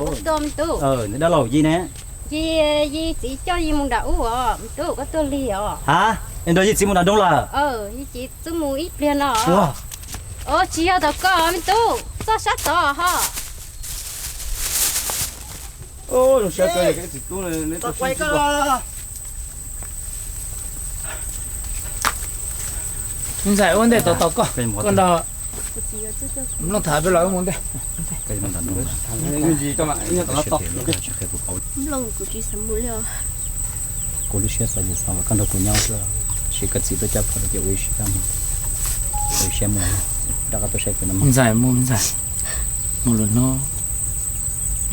Tuaj me tub. Nws dab laug Yis ne? Yis, Yis txiv coj Yis mus nram ub os me tub, koj tuaj lig os. Ha, es nrog Yis txiv mus nram nroog lawm? Yis txiv twb mus ib pliag no. Ua, tsis yog tom koj me tub, txoj sab tod ho. Ntxhais ua ntej tau tau koj, koj nrog Nplooj tham peb los mus ntej. Kuv lub siab xav ces xav, koj nrog kuv nyob xwb, sis koj txiv tuaj coj koj ces ua ib siab, ua ib siab mus, rov qab tuaj saib kuv no. Ntxhais mus, ntxhais mus lwm hnub,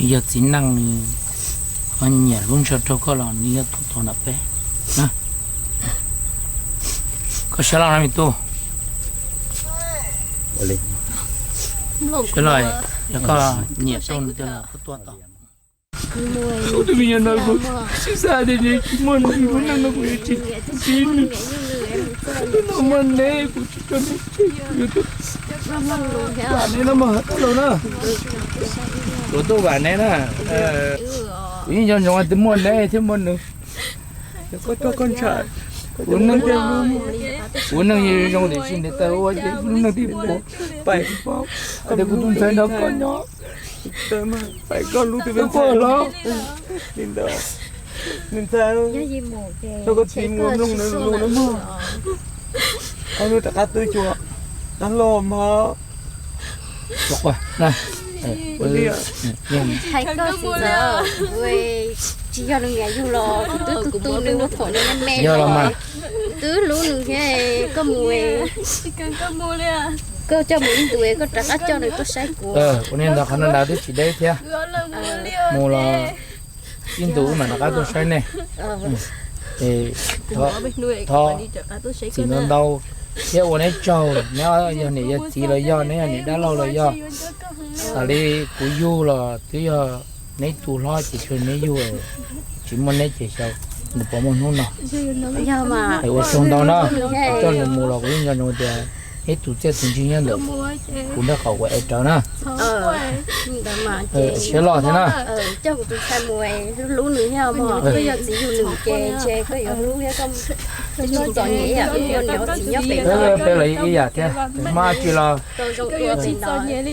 nws yog txiv neej, nws ho nyiam hlub ntshaw rau koj los nws yog tus tuag nram peb. Koj sawv los no me tub. Sawv los, yog koj nyiam rau nws tiag los koj tuaj tau. Kuv tus me nyuam no kuv tsis xav tias nws tsis muaj nws lub neej no, kuv yuav tsis txib nws. Nws no muaj neb kuv tsis tso neb tseg, kuv yuav tuaj vam neb no mas dab laug na. Kuv tuaj vam neb na. Kuv yeej nco ntsoov tias muaj neb thiab muaj nws. Koj tuaj koj ntshaw kuv neej, kuv neej zoo tiam sis ntiav tawm ua ces lub neej tib puag pais, tias kuv tus ntxhais nrog koj nyob, pais koj lub tus me ntxhais los li ntawd. Me ntxhais, koj txiv mus mloog nws lus na mog, koj rov qab twb xyuas dab laug mog. Hais koj txiv ntxawm, tsis yog nws niam yug los kuv twb tu tu nws ua thaum nws me me los mas, twb hlub nws thiab. Koj mus, koj coj mus ib ntus koj rov qab coj nws tuaj saib kuv. Ua li ntawd qhov no nrad twb tsis deb thiab. Mus los ib ntus wb mam rov qab tuaj saib nej. Thov txim ntau ntau thiab ua neb tsaug, neb yog niam yog txiv los yog, neb yog niam dab laug los yog, tas li kuv yug los twb yog neb tus hlob ces tsuas neb yug, tsis muaj neb ces xyov nws puas muaj hnub no. Ua tsaug ntau na, coj nws mus los kuv yeej nco ntsoov tias neb tus txiaj tus ntsig nyob ntawm kuv nrab qaum kuv ev rawv na. Siab loj thiab na. Peb los ib yam thiab, mas tsis los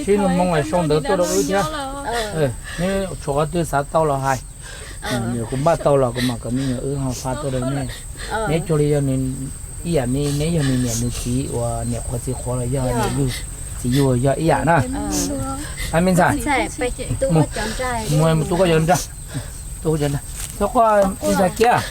sib lub moo es sau ntawv tuaj rau wb thiab. Neb tshuav qhov twg xav tau los hais, kuv npaj tau los kuv mam kom me nyuam wb ho faib tuaj rau nej. Neb cuag li yog ib yam li neb yog nws niam nws txiv uas niam qhuav txiv qhuav los yog niam yug txiv yug yog ib yam na. Ab me ntxhais, mus mus tu koj cov nra, tu koj cov nra, thov quaj me ntxhais kiag.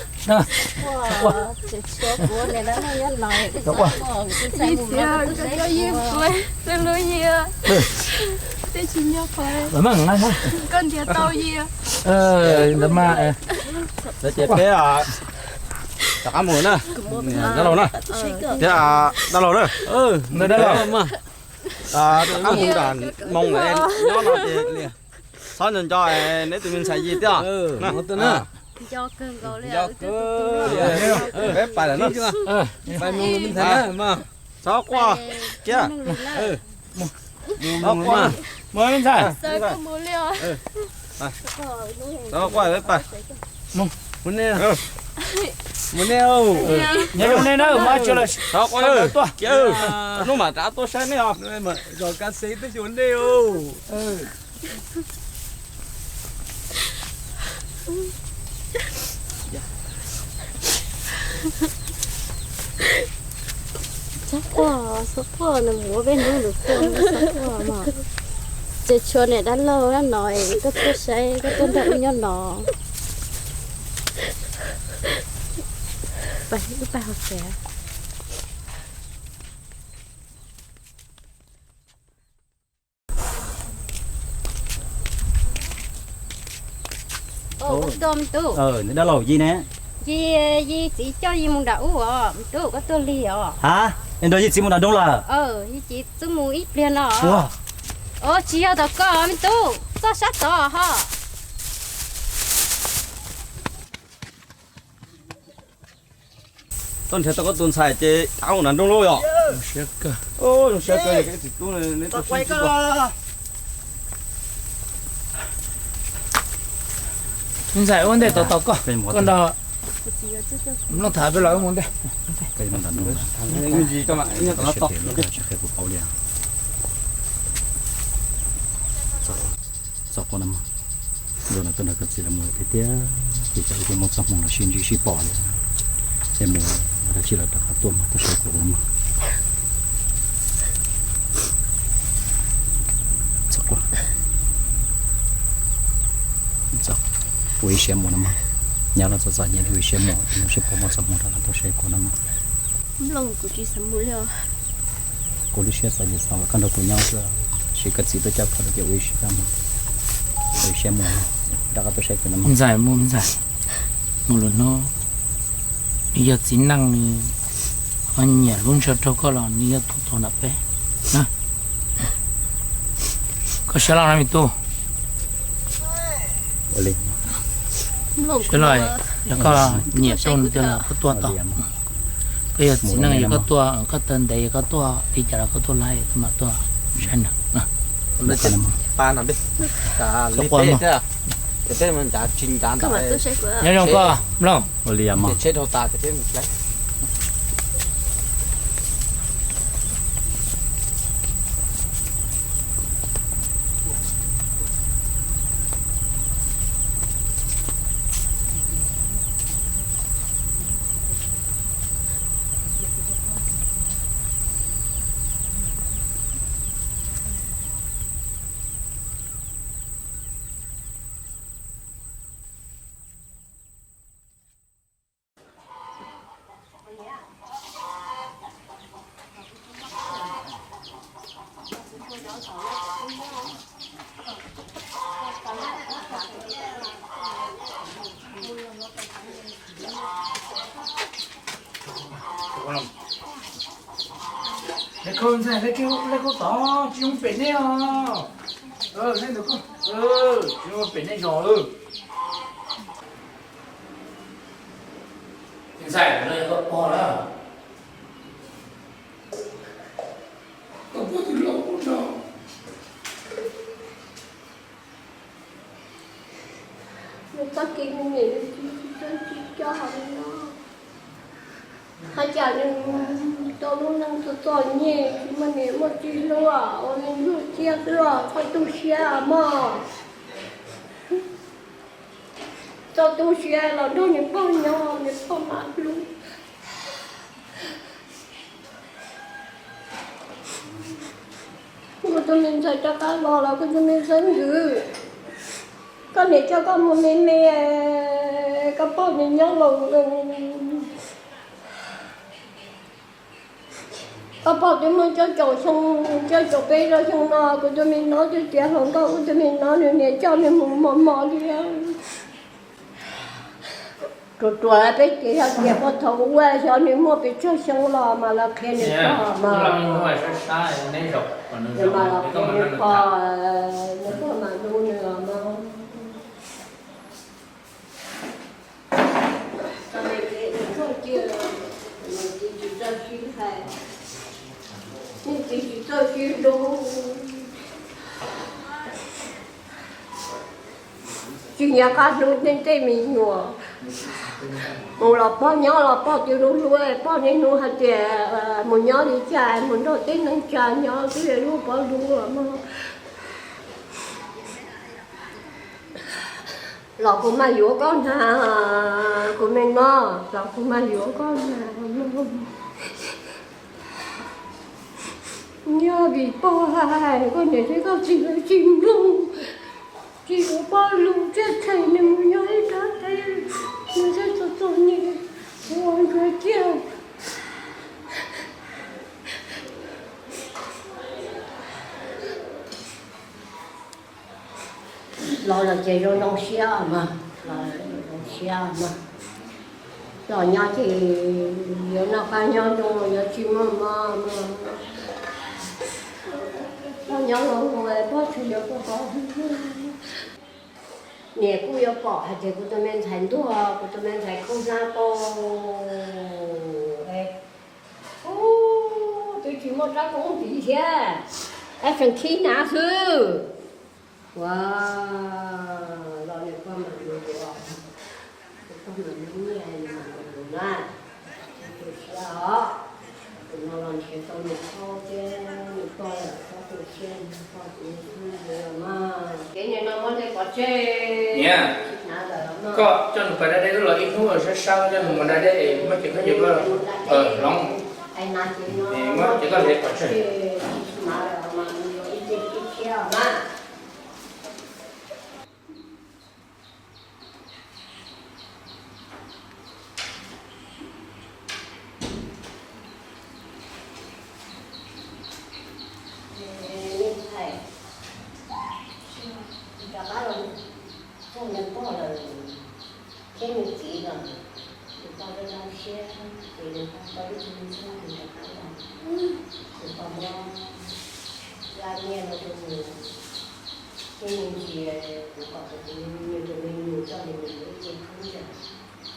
Ntawd mas, lawv ces peb rov qab mus na, dab laug na, thiab dab laug na, dab laug, rov qab mus nram moo nyob no ces txhob nco nco neb tus me ntxhais Yis thiab. Peb pais lawm na, txhob quaj kiag. Txhob quaj, txhob quaj, peb pais. Mus nej, nyob zoo nej na, txhob quaj, hnub mam rov tuaj saib nej os. Zos Kab Xeeb twb xyuas nej os. Txhob quaj, txhob quaj, nws mus ua peb hnub nws quaj, txhob quaj mas. Ces tshuav niam dab laug dab no, koj tuaj saib, koj tuaj nrog wb nyob no. Pais, wb pais hauv tsev. Nws dab laug Yis ne? Yis, Yis txiv coj Yis mus nram ub os me tub, koj tuaj lig os. Ha, es nrog Yis txiv mus nram nroog lawm? Yis txiv twb mus ib pliag no. Ua, tsis yog tom koj me tub, txoj sab tod ho. Txhob nrhiav tau koj tus ntxhais ces rov mus nram nroog lauj yom. Zoo siab kawg, txiv tub, neb tau sib ntsib. Ntxhais ua ntej tos tos koj, koj nrog Nplooj tham peb los wb mus ntej. Txog qhov no, zaum no koj nrog koj txiv lawv mus tiag tiag, ces tsam ib pliag muaj txoj hmoo los sib ntsib sib pom li, es mus ua dab tsi los rov qab tuaj mas tuaj saib kuv no mog. Ua ib siab mus no mog, nyob los txom txom nyem ua ib siab mus, sib pom muaj txoj hmoo rov qab tuaj saib kuv no mog. Kuv lub siab xav ces xav kom koj nrog kuv nyob xwb, tab sis koj txiv tuaj coj koj ces ua ib siab mus, ua ib siab mus, rov qab tuaj saib kuv no mog. Ntxhais, mus ntxhais, mus lwm hnub nws yog txiv neej, nws ho nyiam hlub ntshaw rau koj los nws yog tus tuag ntawm peb na. Koj siab loj na me tub. Siab loj, yog koj nyiam tau nws tiag los koj tuaj tau. Koj yog txiv neej yog koj tuaj, koj taw ntev yog koj tuaj, li cas los koj tuaj laij koj mam tuaj saib nws. Nyob zoo koj Nplooj. Lawv khau ntxhais, lawv khau tod tsis zoo pem nej os. Tsis zoo pem nej zos. Ntxhais, no yog koj pog na? Koj pog twb laus ua luaj. Nws txoj kev me me, nws tsis txawj tsis coj li no. Hais cas nws tau lub neej txom txom nyem, tsis muaj niam muaj txiv hlub, ua neeg hlub thiab xwb, txhob tu siab mog. Txhob tu siab los nrog nws pog nyob, nws pog mam hlub. Kuv tus me ntxhais rov qab los los kuv tus me ntxhais ntxwv, koj niam coj koj mus me me, koj pog nws nyob los, koj pog twb muaj cuaj caum xyoo, cuaj caum peb rau xyoo no, kuv tus me nob twb tiav hluas nkauj, kuv tus me nob nws niam coj nws mus mos mos li. Ruam ruam peb ces yog tias puag thaum ub xyov nws muaj pes tsawg xyoo los mas los qhia nws pog mas, mas los qhia nws pog, nws pog mam hlub nws los mas. Txoj me kev ua ntsuag cia, niam txiv tsis txawj sib hais, niam txiv tsis txawj sib hlub. Tsis nco qab hlub tej me nyuam. Mus los pog nyob los pog twb hlub hlub, pog niaj hnub hais tias mus nyob li cas, mus nrog tej neeg tsa nyob twb hlub pog hlub mog. Los kuv mam yuav koj na, kuv me nob, los kuv mam yuav koj na. Nyob vim pog hais, koj niam thiab koj txiv lawv tsis mloog, tsis yuav pog lus thiaj them nws mus nyob ib rab teb, nws thiaj txom txom nyem ua ntsuag ciaj. Los no ces zoo zoo siab mog, los zoo zoo siab mog. Los nyob ces yuav noj qab nyob zoo, yuav tsis muaj mob mog. Los nyob los pog tsis yuav pog. Niam kuj yuav pom hais tias kuv tus me ntxhais ntuag, kuv tus me ntxhais kub hnab tau, twb tsis muaj rab koob ntxiv thiab, tab seem khib hnab xwb. Ua, los nws pog mam yuav. Tau nws kho thiab nws pog lawm, txhob tu siab, nws pog kuv nws pheej yuav los mas. Kev niag no muab nws pov tseg. Niam, koj coj nws pas da dej los ib hnub sab sab, coj nws mus da dej es muab cev khaub ncaws koj hloov, es muab cev koj hliav pov tseg. Rov qab los, nws pog lawm thiab nws txiv lawm, nws pog zoo siab, ces nws pog tau ib tug me txheeb rov qab los, nws pog muab zaj nyiaj no rau nws, thiab nws ntsia kuv kom kuv tus me nyuam, tus me nyuam coj nws mus yuav ib ce khaub ncaws.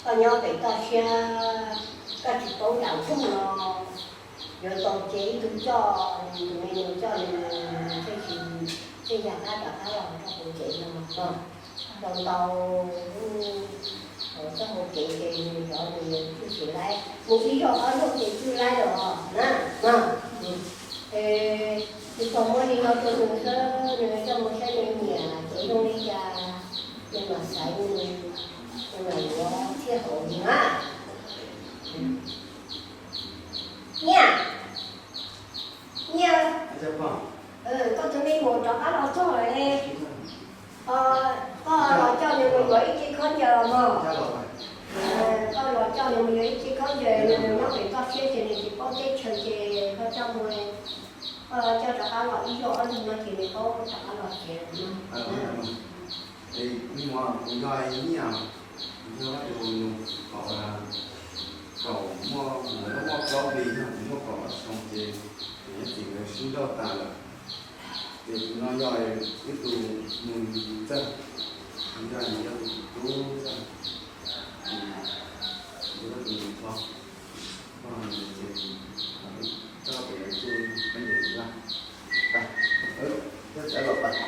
Koj nyob pem toj siab, koj tsis paub nram nroog no yuav tau ces ib tug coj, tus me nyuam coj nws, thiaj tsis, thiaj yog qab rov qab los rau hauv tsev no. Tau ntau lub txoj hauv kev ces nws zov nws thiaj tsis laib, mus ib zaug ob zaug ces twb laib lawm os na. Es nws pog muab li no rau nws xwb, nws coj mus saib nws niam ces zoo li cas, nws mam xaiv nws, nws mam yuav thiaj hauv nws na. Niam, niam, koj tus me nyuam rov qab los txog lawm ne. Koj los coj nws mus yuav ib ce khaub ncaws mog. Koj los coj nws mus yuav ib ce khaub ncaws, nws nyob pem toj siab ces nws tsis paub teb chaws ces koj coj mus, koj coj rov qab los ib zaug ob zaug no ces nws paub rov qab los tsev no. Es kuv yog Nyiaj, kuv yog tus nus kaum, kaum muaj, lawv muaj plaub hlis, yog kuv muaj kaum xyoo ces kuv nyob txim nkawd sib nrauj tas lawm. Ces tus no yog ib tug nus txawj, yog nws yog tus tub txawj, yog tus nus thov, koj ces txoj pem tsuj peb yem laj, coj cov los pais.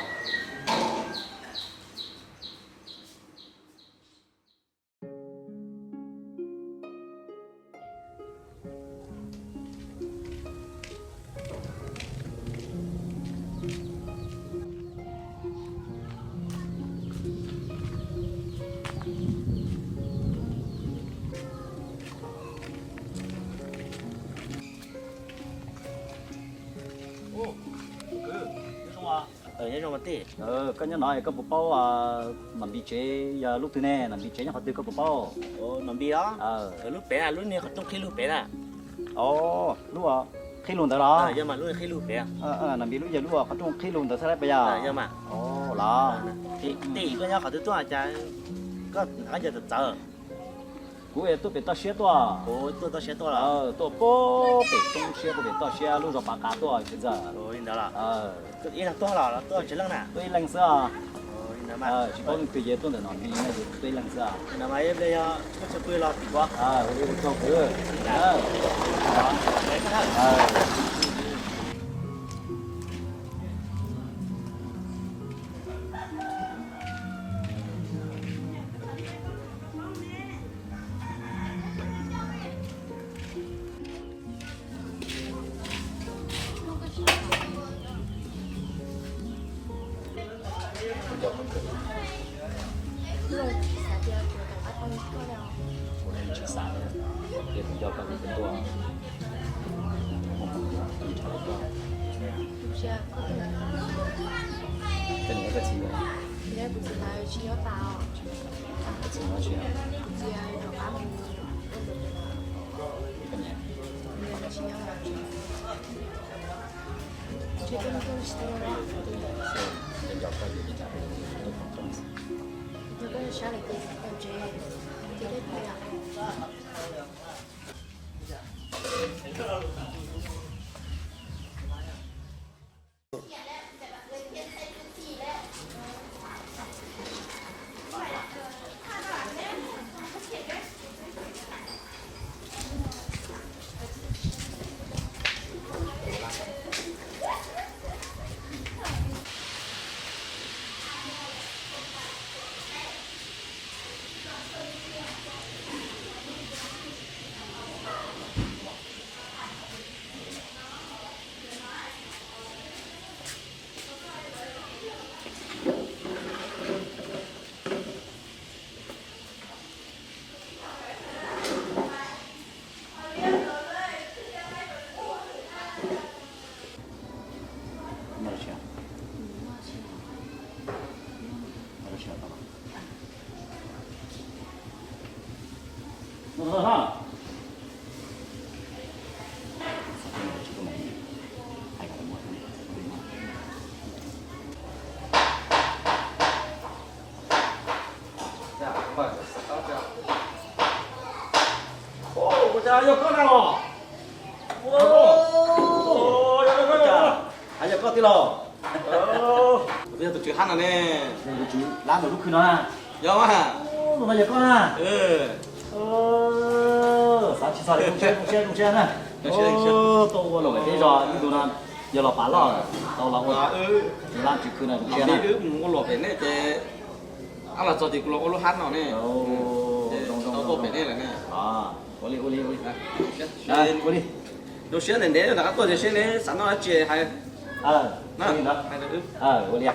Nyob zoo mas tij. Koj nyob no koj puas paub Nom Npis tsev yog lub twg ne? Nom Npis tsev nyob qhov twg koj puas paub? Nom Npis os, lub pem, lub niag qhov rooj qhib lug pem na. Os, lub qhib lug ntawd los? Yog mas, lub qhib lug pem. Nom Npis lub yog lub qhov rooj qhib lug ntawd xwb lawm puas yog? Yog mas. Os, los. Tij, koj nyob qhov twg tuaj cas koj hnav qhov ncauj txawv txawv? Kuv tuaj pem toj siab tuaj. Kuv tuaj toj siab tuaj los? Tuaj puag pem toj siab, puag pem toj siab lub zos Pav Qav tuaj tsis ntxawg. Ib leeg tuaj los tuaj tsis leej na? Tuaj ib leeg xwb. Tsis paub leej twg ces tuaj ntawm Nom Npis no ces tuaj ib leeg xwb. Yog koj tsis pw los tim kuv. Ua li ua tsaug kwv. Koj niam koj txiv, koj txiv nyob tsis? Koj niam? Ua cas yog koj na los? Ua, yog koj, yog koj, yog koj tij laug. Kuv twb yog tus tswv hab no ne. Tus tswv lab ntawm lub khw no na? Yog mas. Tus no yog koj na? Xav tsis txog li, zoo siab, zoo siab, zoo siab na. Tuaj ua luam pem teb zog ib ntus no, yog los pav loj, tau los ua tswv lab tswv khw no zoo siab na. Mus ua luam pem nej ces, ab los txog ces kuv los ua lub hab no ne. Tau tuaj pem nej lawm ne. Ua li, ua li, ua li. Zoo siab ntev ntev rov qab tuaj ces seb neb xav noj dab tsi hais. Ua li,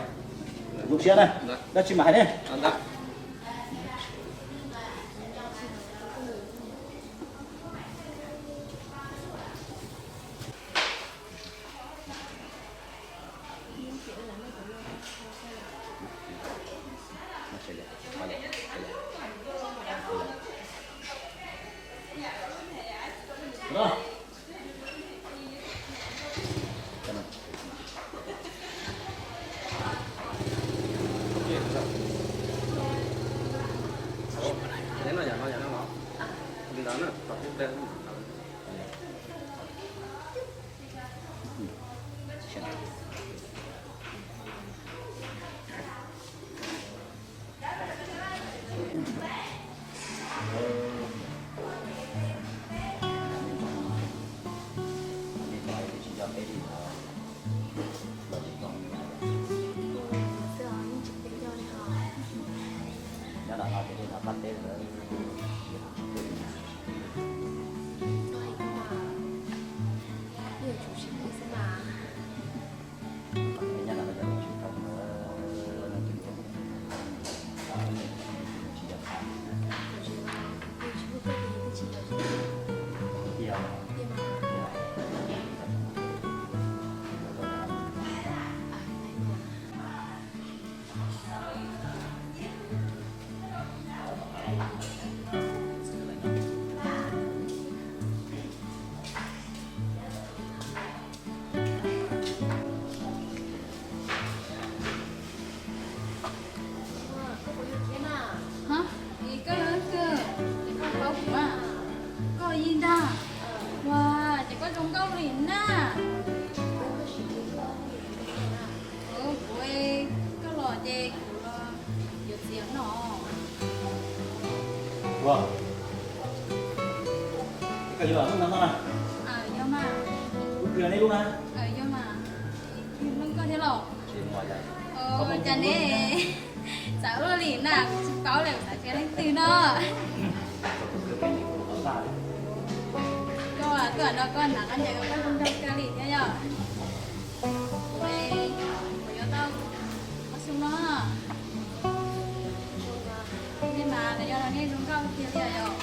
zoo siab na. Dab tsi mas hais ne. Koj, koj paub kuv a, koj yij ntag. Ua, ces koj zoo nkauj li na. Kuv, koj los ces kuv los yuav txiv no. Ua, koj yuav lub no na? Yog mas. Lub kws nej lub na? Yog mas. Mloog koj thiab los? Cas neb txawv ua li na, kuv tsis paub li, kuv xav tias leej twg no. Koj, koj no koj hnav koj ncaws koj zoo nraug kawg li thiab yom. Kuv, kuv yuav tau ob xyoos no. Nej mas nws yog los nej zoo nkauj tiag li yom.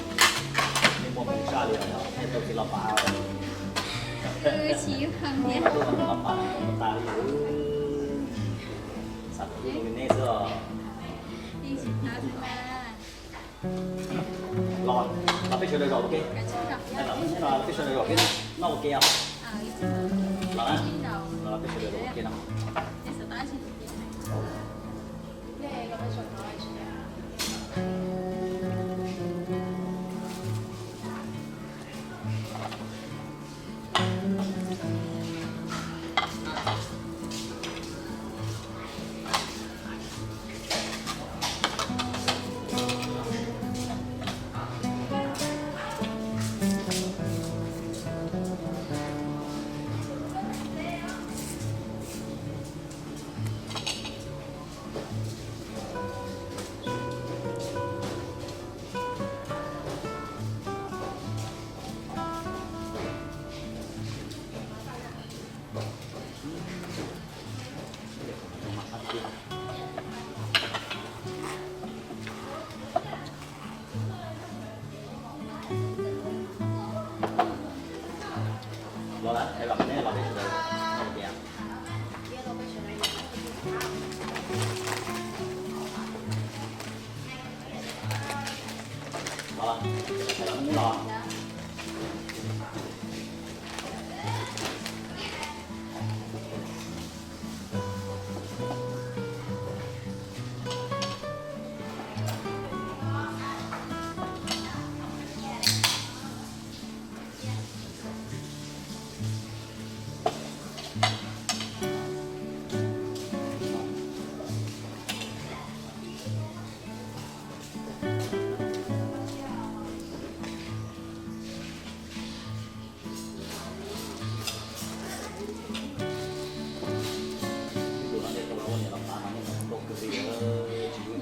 Nej muaj hmoo tshaj li os, nej tau txiv los pav. Tsis yog hmoo thiab. Los pav tas li. Xav tus zoo li nej xwb os. Los, los peb sawv daws zaum ua ke. Los peb sawv daws zaum ua ke noj ua ke os. Los na, los peb sawv daws zaum ua ke no.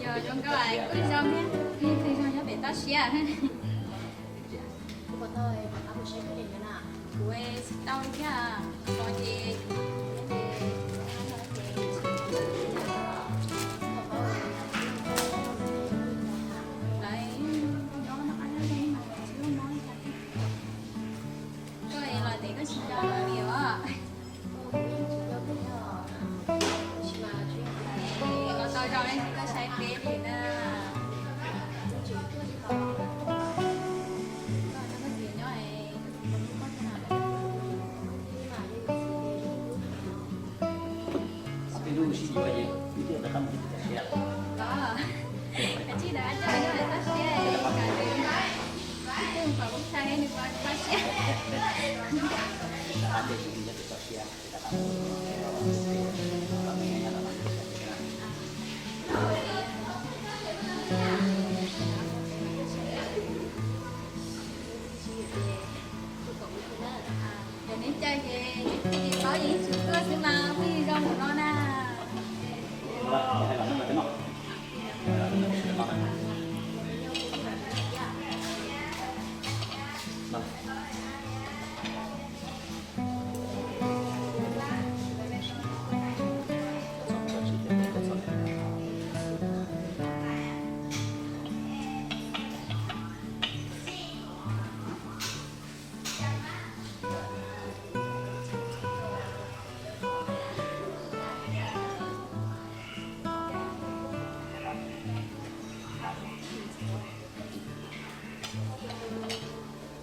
Yog zoo nkauj kuj zoo thiab, pheej zoo nyob pem toj siab. Kuv tsis tau li thiab, no ces koj los tias koj tsis nco li os. Los tau zoo li koj saib peb li na. Los, kav tsij rov qab coj nyob toj siab, kav liam, kuv pom kuv tshaj nws ua toj siab. Cov neb caw ces tsis paub yeej tsis tuaj xwb mas pheej zoo mus no na.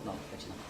Los, kav tsij no.